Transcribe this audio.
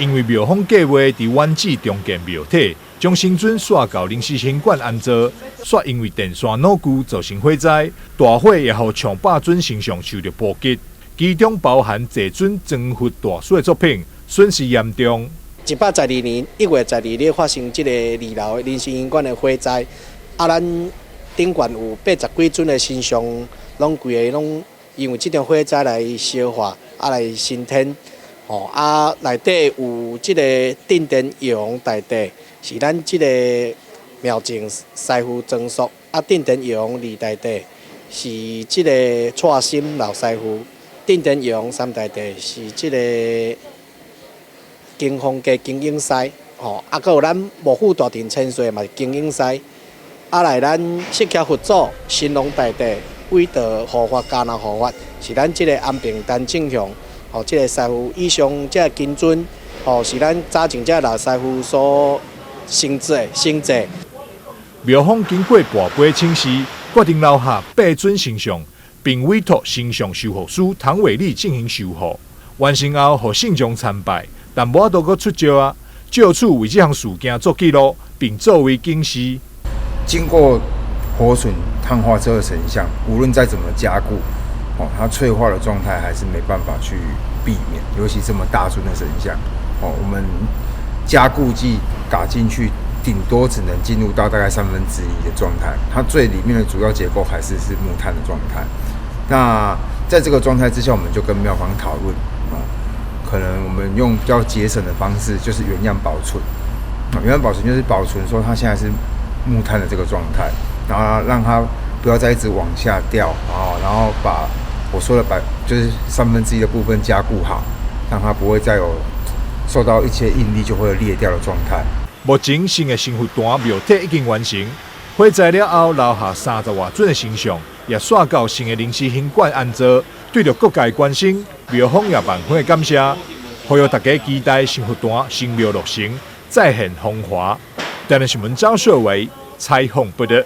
因為廟方計劃佇遠址重建廟體，將神尊徙到臨時行館安坐，煞因為電線腦具造成火災，大火也予上百尊神像受著波及，其中包含濟尊尊佛大師的作品，損失嚴重。112年1月12日發生這個二樓臨時行館的火災，啊，咱頂懸有八十幾尊的神像，攏規個攏因為這場火災來燒化，啊來升天。吼啊，內底有這個鎮殿藥王大帝，是咱這個廟正師傅裝塑；啊，鎮殿藥王二大帝是這個蔡心老師傅；鎮殿藥王三大帝是這個金鳳閣金影師。吼，啊，閣有咱幕府大臣千歲嘛是金影師。啊，來咱釋迦佛祖、神龍大帝、偉道護法、迦南護法，是咱這個安平陳正雄。吼，這個師傅以上這個金尊，吼是咱早前這個老師傅所承製承製。廟方經過跋杯請示，決定留下八尊神像，並委託神像修復師唐偉立進行修復。完成後，予信眾參拜，但無法度閣出石啊。藉此為這項事件做記錄，並作為警示。經過火損碳化之後的神像，無論再怎麼加固，哦，它脆化的狀態還是沒辦法去避免，尤其這麼大尊的神像，哦，我們加固劑打進去，頂多只能進入到大概1/3的狀態，它最裡面的主要結構還是木炭的狀態。那在這個狀態之下，我們就跟廟方討論，哦，可能我們用比較節省的方式，就是原樣保存。原樣保存就是保存說它現在是木炭的這個狀態，然後讓它不要再一直往下掉，然後把我說的就是1/3的部分加固好，讓它不會再有受到一些應力就會裂掉的狀態。目前新的神佛壇廟體已經完成，火災了後留下30外尊的神像，也徙到新的臨時行館安坐。對著各界關心，廟方也萬分的感謝，呼籲大家期待新佛壇新廟落成，再現風華。台南新聞張秀偉採訪報導。